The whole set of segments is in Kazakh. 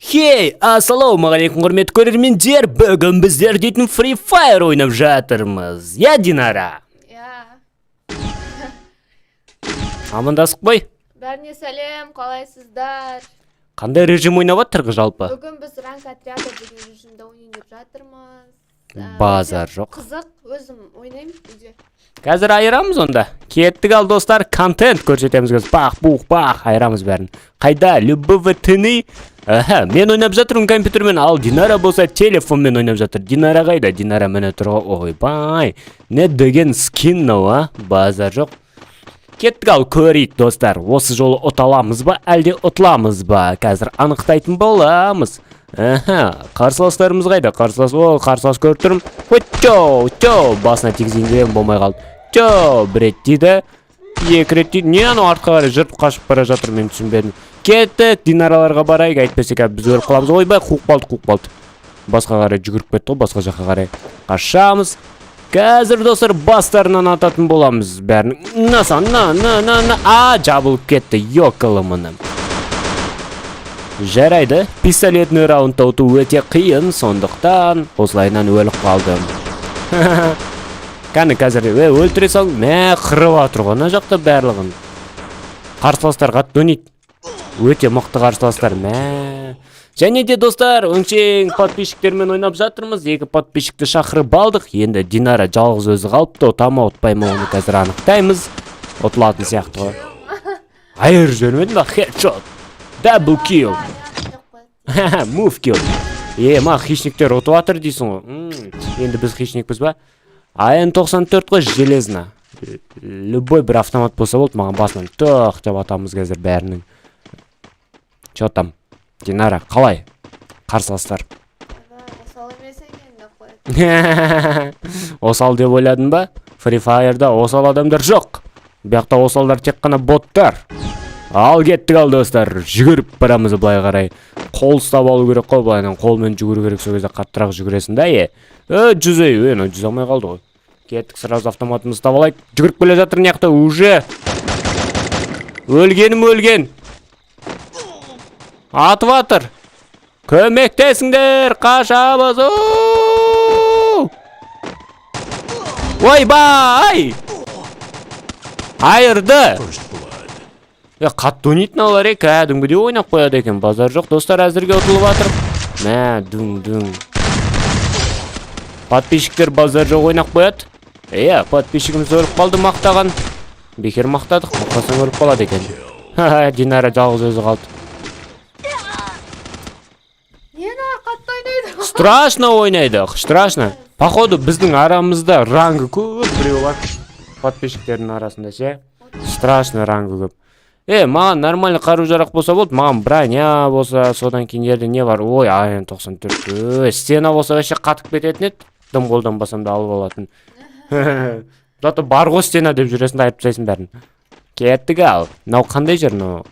Хей, ассалаумағалейкум, құрметті көрермендер! Бүгін біздер дейтін Free Fire ойнап жатырмыз. Иә, Динара? Иә. Амандасып қой. Бәріне сәлем, қалайсыздар? Қандай режим ойнап жатырық жалпы? Бүгін біз «Ранг отряда» деген режимде ойнайын деп жатырмыз. Базар Өте жоқ. Қызық, өзім ойнаймын үйде. Қазір айырамыз онда. Кеттік ал, достар, контент көрсетеміз қазір. Бах, бух, бах, айырамыз бәрін. Қайда? Любовь тыны. Аха, мен ойнап жатырмын компьютермен, ал Динара болса телефонмен ойнап жатыр. Динара қайда? Динара міне тұр ғой. Ойбай. Не деген скин мынау, а? Базар жоқ. Кеттік ал, көрейік, достар. Осы жолы ұта аламыз ба, әлде ұтыламыз ба? Қазір анықтайтын боламыз. Аха, қарсыластарымыз қайда? Қарсылас, о, қарсылас көріп тұрмын. Ой, чо, чо, басына тигізейін деген болмай қалды. Чо, бір рет тиді. Екі рет тиді. Не, анау артқа қарай жыртып қашып бара жатыр, мен түсінбедім. Кеттік, Динараларға барайық, әйтпесе қазір біз өліп қаламыз. Ойбай, қуып қалды, қуып қалды. Басқа қарай жүгіріп кетті ғой, басқа жаққа қарай. Қашамыз. Қазір, достар, бастарынан ататын боламыз бәрін. Наса, на, на, на, на. А, жабылып кетті, ёкалымыны. Жарайды, пистолетный раундта ұту өте қиын, сондықтан осылайынан өліп қалдым. Кәні, қазір өлтіре сал, мә, қырып жатыр ғой ана жақта барлығын. Қарсыластар қатты ойнайды. Өте мықты қарсыластар, мә. Және де, достар, өңшең подписчиктермен ойнап жатырмыз. Екі подписчикті шақырып алдық. Енді Динара жалғыз өзі қалыпты. Ұта ма, ұтпай ма, оны қазір анықтаймыз. Ұтылатын сияқты ғой. Айырып жібермедің ба? Хедшот. Double kill. Move kill. Е, ма, хищниктер ұтып жатыр дейсің ғой. Енді біз хищникпіз ба? АН-94 қой, железно. Любой бір автомат болса болды, маған басынан тоқ деп атамыз қазір бәрінің. Че там? Динара, қалай? Қарсыластар. Осал емес екен деп қояды. Осал деп ойладың ба? Free Fire'да осал адамдар жоқ. Бұл жақта осалдар тек қана боттар. Ал кеттік ал, достар, жүгіріп барамыз былай қарай. Қол ұстап алу керек қой, былайынан қолмен жүгіру керек, сол кезде қаттырақ жүгіресің да, е. Е, жүз ей, е, мынау жүзе алмай қалды ғой. Кеттік, сразу автоматымызды ұстап алайық. Жүгіріп келе жатыр мына жақта уже. Өлгенім өлген. Атып жатыр. Көмектесіңдер, қашамыз. Оу! Ойбай! Айырды. Е, қатты ойнайды мыналар, е, кәдімгідей ойнап қояды екен. Базар жоқ, достар, әзірге ұтылып жатыр. Мә, дүң дүң. Подписчиктер базар жоқ ойнап қояды. Иә, подписчигіміз өліп қалды мақтаған. Бекер мақтадық, мақтасаң өліп қалады екен. Ха, Динара жалғыз өзі қалды. Не, мына қатты ойнайды. Страшно ойнайды, страшно. Походу, біздің арамызда рангы көп біреу бар. Подписчиктердің арасында ше. Страшно рангы көп. Е, маған нормальный қару жарақ болса болды, маған броня болса, содан кейін жерде не бар? Ой, АН 94. Ой, стена болса, вообще қатып кететін еді. Дым қолданбасам да алып алатын. Зато бар ғой стена деп жүресің да, айтып тастайсың бәрін. Кеттік ал. Мынау қандай жер мынау?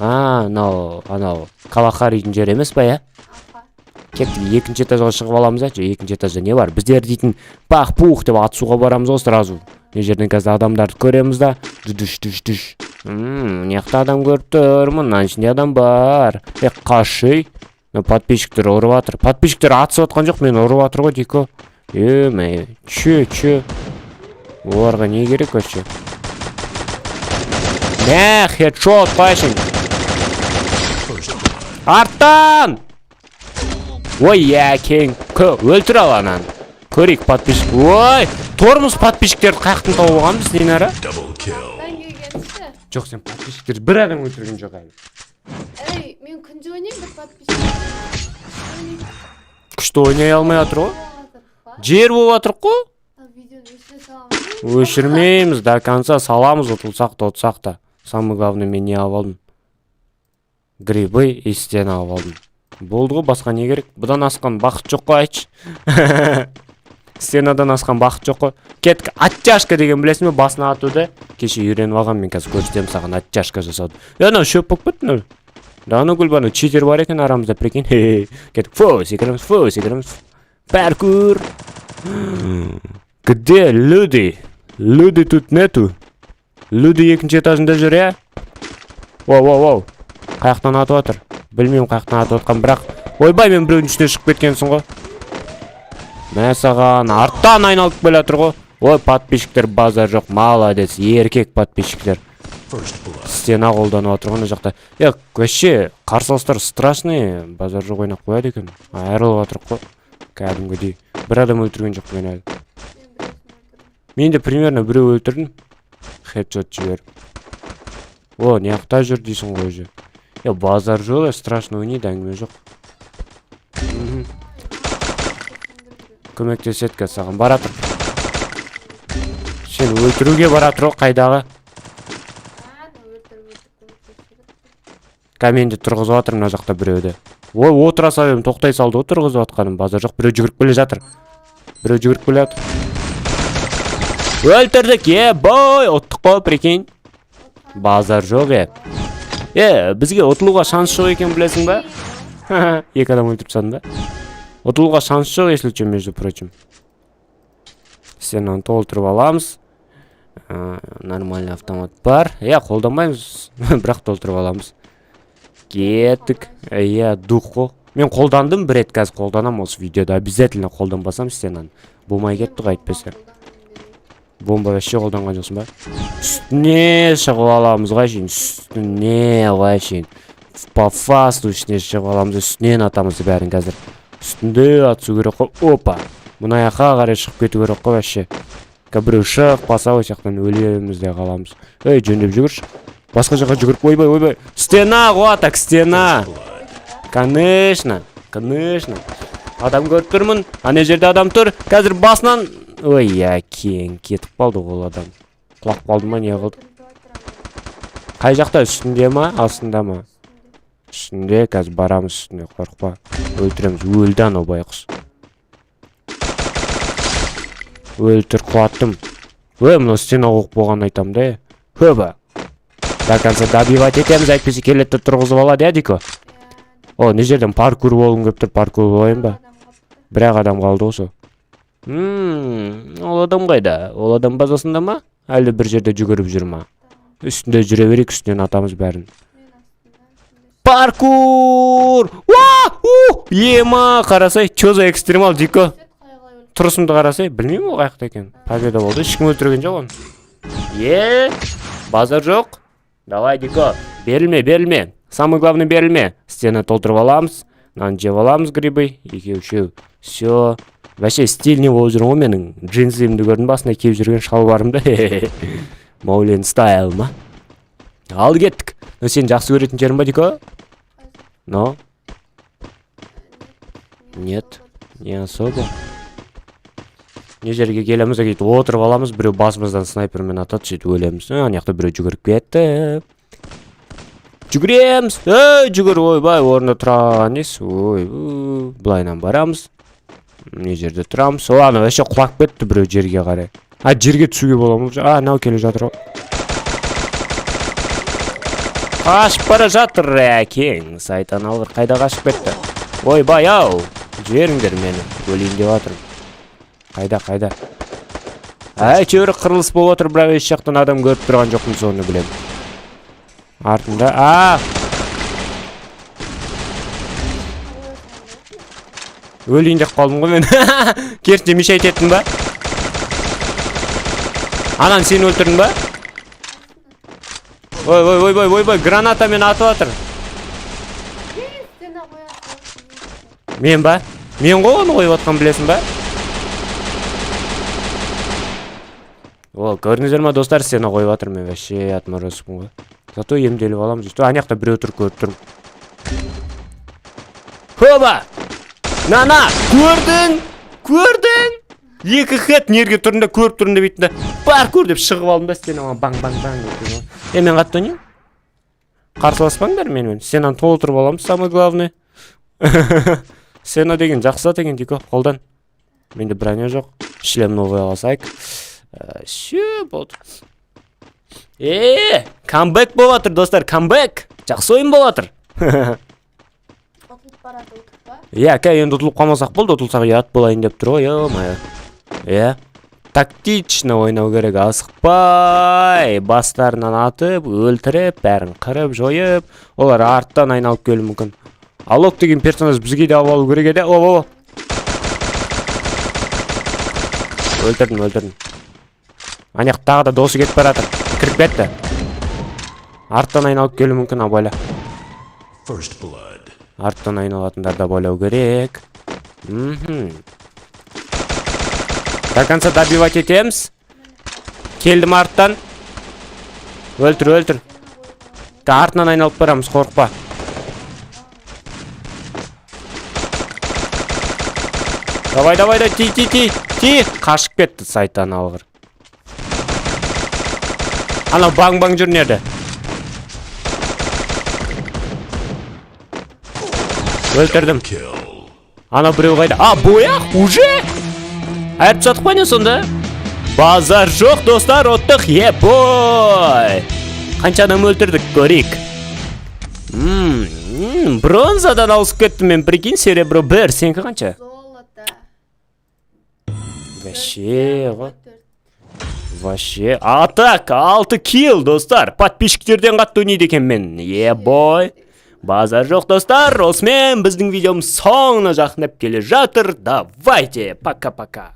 А, мынау анау Калахаридің жері емес па, иә? Аха. Кеттік, екінші этажға шығып аламыз да. Екінші этажда не бар? Біздер дейтін пах пух деп атысуға барамыз ғой сразу. Мына жерден қазір адамдарды көреміз да, дүш дүш дүш. Мына жақта адам көріп тұрмын, мынаның ішінде адам бар. Е, қаш, ей. Мына подписчиктер ұрып жатыр. Подписчиктер атысып жатқан жоқ, мені ұрып жатыр ғой дико. Е, мә, че, че? Оларға не керек вообще? Мә, хедшот қойшың. Арттан! Ой, әкең. Өлтір ал ананы. Көрейік, подписчик. Ой, тормоз, подписчиктерді қаяқтан тауып алғанбыз, Динара? Аттан келгенші. Жоқ, сен подписчиктерді бір адам өлтірген жоқ әлі. Ей, мен күнде ойнаймын бір подписчик. Күшті ойнай алмай жатыр ғой. Жер болып жатыр қой. Видеоны өшіре саламын. Өшірмейміз, до конца саламыз, ұтылсақ та, ұтсақ та. Самое главное, мен не алып алдым? Грибы и стена алып алдым. Болды ғой, басқа не керек? Бұдан асқан бақыт жоқ қой, айтшы. Стенадан асқан бақыт жоқ қой. Кеттік, оттяжка деген білесің бе? Басына атуды. Кеше үйреніп алғанмын, мен қазір көрсетемін саған оттяжка жасауды. Е, анау шөп болып кетті мынау. Да, анау гүл, анау читер бар екен арамызда, прикинь. Хе-хе. Кеттік, фу, секіреміз, фу, секіреміз. Паркур. Где люди? Люди тут нету. Люди екінші этажында жүр, иә? Воу, воу, воу. Қаяқтан атып жатыр? Білмеймін қай жақтан атып отқан, бірақ ойбай, мен біреудің үстіне шығып кеткенсің ғой. Мә саған, арттан айналып келе жатыр ғой. Ой, подписчиктер, базар жоқ, молодец, еркек подписчиктер. Стена қолданып жатыр ғой ана жақта. Е, вообще қарсыластар страшный, базар жоқ, ойнап қояды екен. Айырылып жатырық қой кәдімгідей. Бір адам өлтірген жоқпын мен әлі. Мен біреусін өлтірдім. Мен де примерно біреу өлтірдім, хедшот жіберіп. О, мына жақта жүр дейсің ғой уже. Е, базар жоқ, е, страшно ойнайды, әңгіме жоқ. Көмектеседі қазір саған, баратыр. Сені өлтіруге баратыр ғой қайдағы. А, өлтіріп өлтіріп көмектесіп жіберді. Қазір мен де тұрғызып жатырмын мына жақта біреуді. Ой, отыра салып едім, тоқтай салды ғой тұрғызып жатқаным. Базар жоқ, біреу жүгіріп келе жатыр, біреу жүгіріп келе жатыр. Өлтірдік, е бой, ұттық қой, прикинь. Базар жоқ, е. Е, бізге ұтылуға шанс жоқ екен, білесің ба? Екі адам өлтіріп тастадым ба? Ұтылуға шанс жоқ, если че, между прочим. Стенаны толтырып аламыз. Нормальный автомат бар, иә, қолданбаймыз, бірақ толтырып аламыз. Кеттік, иә, дух қой. Мен қолдандым бір рет, қазір қолданамын осы видеода обязательно. Қолданбасам, стенаны болмай кетті ғой әйтпесе. Бомба вообще қолданған жоқсың ба? Үстіне шығып аламыз ғой әшейін, үстіне ғой әшейін, по фасту үстіне шығып аламыз, үстінен атамыз бәрін. Қазір үстінде атысу керек қой. Опа, мына жаққа қарай шығып кету керек қой вообще. Қазір біреу шықпаса, осы жақтан өлеміз де қаламыз. Ей, жөндеп жүгірші, басқа жаққа жүгіріп. Ойбай, ойбай, стена ғой, так, стена, конечно, конечно. Адам көріп тұрмын, ана жерде адам тұр. Қазір басынан, ой, әкең, кетіп қалды ғой ол адам. Құлап қалды ма, не қылды? Қай жақта? Үстінде ма, астында ма? Үстінде. Қазір барамыз үстіне, қорықпа, өлтіреміз. Өлді анау байқұс. Өлтір, құлаттым. Ой, мынау стена қойып болғанын айтамын да. Хөбі, до конца добивать етеміз, әйтпесе келеді де тұрғызып алады, иә, Дико? О, мына жерден паркур болғым келіп тұр. Паркур болайын ба? Бір ақ адам қалды ғой сол. Ол адам қайда? Ол адам базасында ма, әлде бір жерде жүгіріп жүр ма? Үстінде жүре берейік, үстінен атамыз бәрін. Паркур! Уа, у, ема, қарасай, че за экстремал, Дико? Тұрысымды қарасай. Білмеймін, ол қай жақта екенін. Победа болды, ешкім өлтірген жоқ оны. Е, базар жоқ, давай, Дико, берілме, берілме, самый главный берілме. Стена толтырып аламыз, мынаны жеп аламыз, грибы екеу, үшеу, все. Вообще стильный болып жүрмін ғой. Менің джинсымды көрдің ба, астына киіп жүрген шалбарымды? Маулен стайл ма? Ал кеттік. Ну, сен жақсы көретін жерің ба, Дико? Но нет, не особо. Не жерге келеміз де, кетіп отырып аламыз, біреу басымыздан снайпермен атады, сөйтіп өлеміз. Ана жақта біреу жүгіріп кетті. Жүгіреміз, ей, жүгір. Ойбай, орнында тұра қалған несі? Ой, былайынан барамыз, мына жерде тұрамыз. О, ана вообще құлап кетті біреу жерге қарай. А, жерге түсуге бола ма? А, анау келе жатыр ғой, қашып бара жатыр. Әкең сайтан алғыр, қайда қашып кетті? Ойбай ау, жіберіңдер мені, өлейін деп жатырмын. Қайда, қайда? Әйтеуір қырылыс болып отыр, бірақ еш жақтан адам көріп тұрған жоқпын, соны білемін. Артында, а, өлейін деп қалдым ғой мен. Керісінше, мешать еттім ба? Ананы сен өлтірдің ба? Ой, ой, ойбай, ойбай, гранатамен атып жатыр. Стена қоясың. Мен ба? Мен ғой оны қойып жатқан, білесің ба? О, көрдіңіздер ма, достар, стена қойып жатыр. Мен вообще отморозкпын ғой, зато емделіп аламыз өйстіп. Ана жақта біреу тұр, көріп тұрмын. Хоба, на, на, көрдің, көрдің, екі хед нерге тұрдым да, көріп тұрмын деп өйттім да, паркур деп шығып алдым да, стенаға баң баң баң деп. Е, мен қатты ойнаймын, қарсыласпаңдар менімен. Стенаны толтырып аламыз, самое главное. Стена деген жақсы зат екен, Дико, қолдан. Менде броня жоқ, шлем новый ала салайық. Все, болды. Е, камбэк болып жатыр, достар, камбэк, жақсы ойын болып жатыр. Ұтылып барады, ұтып па? Иә, кә, енді ұтылып қалмасақ болды. Ұтылсақ, ұят болайын деп тұр ғой, ё-моё. Иә, тактично ойнау керек, асықпай, бастарынан атып өлтіріп, бәрін қырып жойып. Олар арттан айналып келуі мүмкін. Алок деген персонаж бізге де алып алу керек еді. О, о, өлтірдім, өлтірдім. Ана жақта тағы да досы кетіп бара жатыр, кіріп кетті. Арттан айналып келуі мүмкін, абайла. First blood. Арттан айналатындарды абайлау керек. До конца добивать етеміз. Келдім арттан. Өлтір, өлтір. Та артынан айналып барамыз, қорықпа. Давай, давай, давай, ти, ти, ти, ти. Қашып кетті, сайтан алғыр. Анау баң баң жүр нерде? Өлтірдім. Kill. Ана біреу қайда? А, бояқ уже? Айырып тастадық па не сонда? Базар жоқ, достар, оттық, ебой! Қанша адам өлтірдік, көрейік. Бронзадан ауысып кеттім мен, прикинь, серебро 1, сенікі қанша? Золото. Вообще, ғой. Төрт. Вообще, а так, 6 килл, достар. Подписчиктерден қатты ойнайды екен мен. Ебой. Базар жоқ, достар. Осымен біздің видеомыз соңына жақындап келе жатыр. Давайте, пока-пока.